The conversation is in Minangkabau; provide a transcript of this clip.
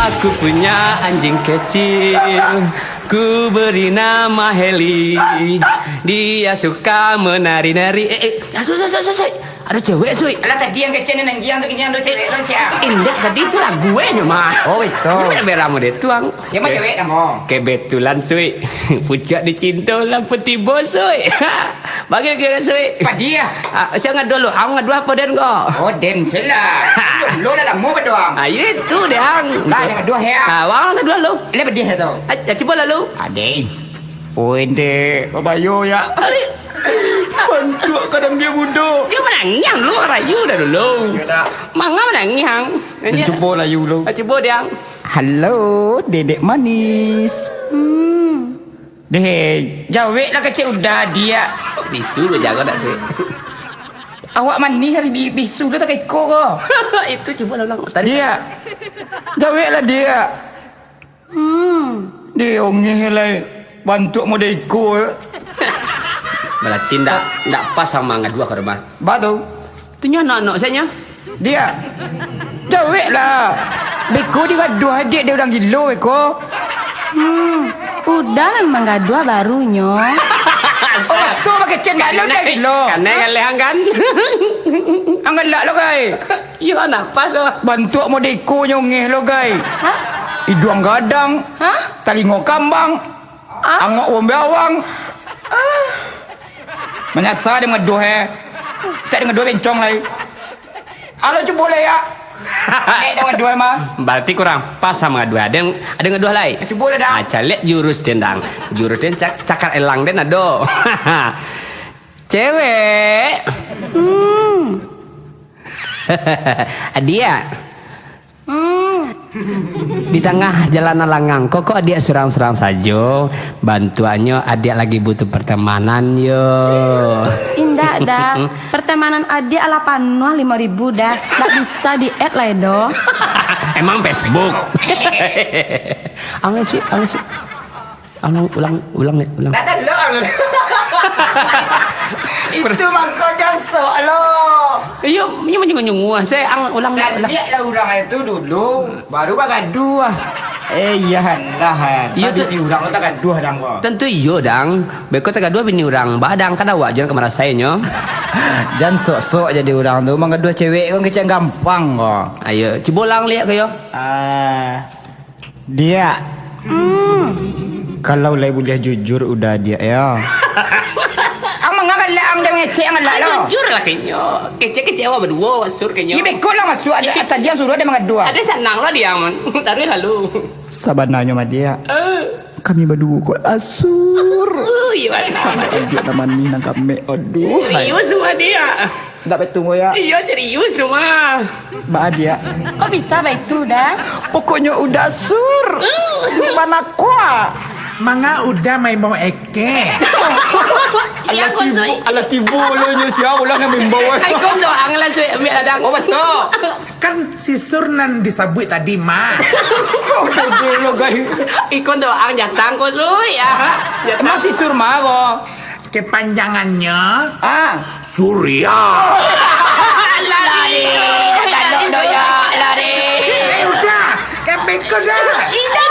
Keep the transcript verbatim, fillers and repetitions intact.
Aku punya anjing kecil, ku beri nama Heli. Dia suka menari-nari. Eh, eh, ah, Sui, Sui, Sui, Sui, Sui. Ada cewek, Sui. Alah, tadi yang kecil ni nanggiang tu, kini ado cewek tu, siap. Indak, tadi tu lagu eh, nyo mah. Oh, betul. Ini beda-beda model tu, ang. Siapa cewek, namo? Kebetulan, Sui. Puncak dicinta lampu tibo, Sui. Bagi kira, Sui. Padi ah. Ah, sia ngaduah lo, ang ngaduah apo den ko? Oh, den, salah. Lo lah lamo badoang. Ah, iyo itu, deh, ang. Lah, den ngaduah, ya. Ah, wang ngaduah lo. Lah, pedih tu. Ah, cubo lah lo. Adin. Oh, ente, babayo, ya. Ari. Bantuak kadang dia budo. Dia manangih lo, rayu dah dulu. Iyo dah. Manga manangih, ang. Den cubo layu lo. Ah, cubo, deh, ang. Halo, Dedek Manis. Hmm. Deh, jaweklah kecek Uda, Diak. Bisu ko jago dak, Sui? Awak manih ari bi-, bisu tu tak iko ko. Itu cubo lah ulang. Tadi Diak. Jaweklah, Diak. Hmm. Diongeh lai. Bantuak model iko. Berarti ndak, ndak pas sama ngaduah ka rumah. Ba tu. Tu nyo anak-anak saja. Diak. Jaweklah. Beko digaduah adiak dek urang gilo beko. Hmm, Uda memang gaduah barunyo. Oh, tu bakecen balo dah gilo. Kanai galeh ang kan? Ang galak lo, gai. Iyo, napa tu? Bantuak modeko nyongeh lo, gai. Hah? Iduang gadang. Hah? Talingo kambang. Ah? Angok wong bawang. Ah. Manyasa dia ngaduh, eh. Tak dia ngaduh bencong lai. Alo, cubo lah, ya. Nek dia ngaduh, mah. Berarti kurang pas sama ngaduh. Ada yang, ada yang ngaduh lai. Cubo lah, dah. Ah, caliak jurus den, dang. Jurus den cak-, cakar elang den ado. Cewek. Hmm. Adiak. Hmm. Di tangah jalan alangang, kok, kok adiak surang-surang sajo? Bantuaknyo adiak lagi butuh pertemanan, yo. Indak, Da. Pertemanan adiak alah panuah limo ribu, Da. Ndak bisa di-add lai, doh. Emang Facebook? Angesi, angesi. Ulang, ulang, ulang, Nek, ulang. Dah tolong. Itu mangko jan sok lo. Iyo, inyo manyungua-nyungua. Saya ang ulang, ulang. Caliak lah urang itu dulu, baru bagaduah. Eh, iyo lah. Iyo, tu bini urang lo tagaduah dang ko. Tentu iyo dang. Beko tagaduah bini urang. Badang kan awak jan ka marasainyo. Jan sok-sok jadi urang tu. Manggaduah cewek ko kecek gampang ko. Ayo, cubo ulang liak ko yo. Ah. Diak. Hmm. Kalau lai buliah jujur, Uda, Diak, yo. Ang manga galak, ang dah mangecek, ang galak lo. Jujur lah kenyo. Kecek-kecek awak baduo, awak sur kenyo. Iyo, beko lah masuak, ada, tadi ang suruah dia mangaduah. Ada sanang lah dia, man. Taruih lalu. Sabananyo mah, Diak. Eh. Kami baduo ko asur. Uh, iyo, asur. Samo adiak nan manih nan kamek. Aduh, hai. Iyo, semua dia. Ndak batua, yo? Iyo, serius tu mah. Ba adiak. Kok bisa baitu, Da? Pokoknyo Uda sur. Sur banakoa. Manga Uda main bau ekek. Alah tibo, alah tibo lo nyo sia ulah nak main bau. Ai, kon doang lah, cuy, ambil ladang. Oh, betul. Kan si Sur nan disabuik tadi, mah. Kau kerja lo, guys. Ikon doang jatang ko, cuy, ya. Jatang. Emang si Sur mah ko? Kepanjangannyo, ah, Surya. Lari. Lari. Tanduk doyak, lari. Eh, Uda, kan beko dah. Indak,